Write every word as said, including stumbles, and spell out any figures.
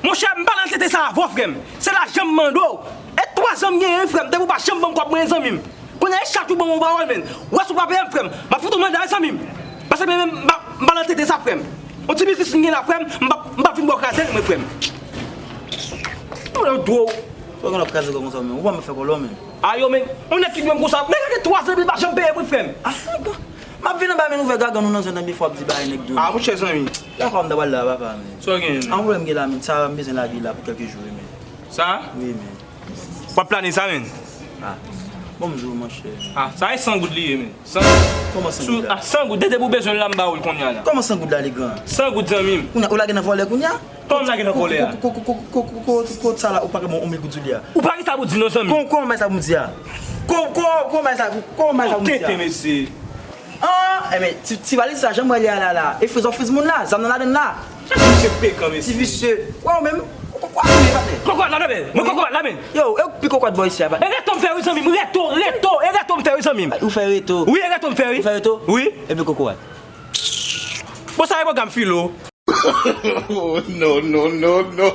Monchè, m pa nan tete sa avè w, frè m. Se lajan m mande w. E twa zan m genyen, frè m. Depi w pa janm ban m kòb mwen, zanmi m. Kounye a, e chak jou ban m yon pawòl, men. W wè si w pa peye m, frè m, m ap fout ou manda, zanmi m. Paske men, men, m pa, m pa nan tete sa, frè m. Yon ti biznis m gen la, frè m. M p ap, m p ap vin ba w kraze l, mwen, frè m. Ou wè dwo. Fò gen w ap kraze kò konsa, men. Ou pa mèt fè kòlò, men. Ayo, men. Yon nèg ki dwe m konsa. Nèg la gen twa zan depi l pa janm peye mwen, frè m. Ah, bon. M ap vin anba men ouvè gagann ou nan zòn nan, bifò w ap di bagay nèg dou. Ah, monchè, zanmi. Dakò, m ta pral la, papa, men. Sa w genyen, men? Ah, yon pwoblèm m gen la, men. Sa, m bezwen lage la pou kèlke jou, wi, men. Sa? Wi, men. W ap plane sa, men? Ah, bon, m di w, monchè. Ah, sa e san goud li ye, men. San goud. Kòman san goud la? Ah, san goud. Depi w bezwen l la, m ba ou l kounye a la. Kòman san goud la, li gran? San goud, zanmi m. Kounye a, ou lage nan vòlè kounye a? Kòman m lage nan vòlè a? Ko, ko, ko, ko, ko, ko, ko, ko, sa la, ou pa ka ban yon mil goud sou li a? Ou pa gen sa pou di non, zanmi. Kon, kon, men sa pou m di a? Kon, kon, kon, men sa, kon, men sa pou m di a? Tenten, mesye. Ah, enben, ti, ti valiz sa, jan m wè li a la, la. E friz, w friz moun la, zam nan ladann la. Chak misye pekan, mesye. Ti visye. Wè, ou menm, ou kòkòt la, men, patnè. Kòkòt la, men. Mwen kòkòt la, men. Yo, e ou pi kòkòt bò isi a, patnè. E reto m fè wi, zanmi m. Reto, reto, e reto m fè wi, zanmi m. Ou fè reto? Wi, e reto m fè wi. Ou fè reto? Wi. Epi kòkòt. Bon, sa e pwogram filo. Oh, no, no, no, no.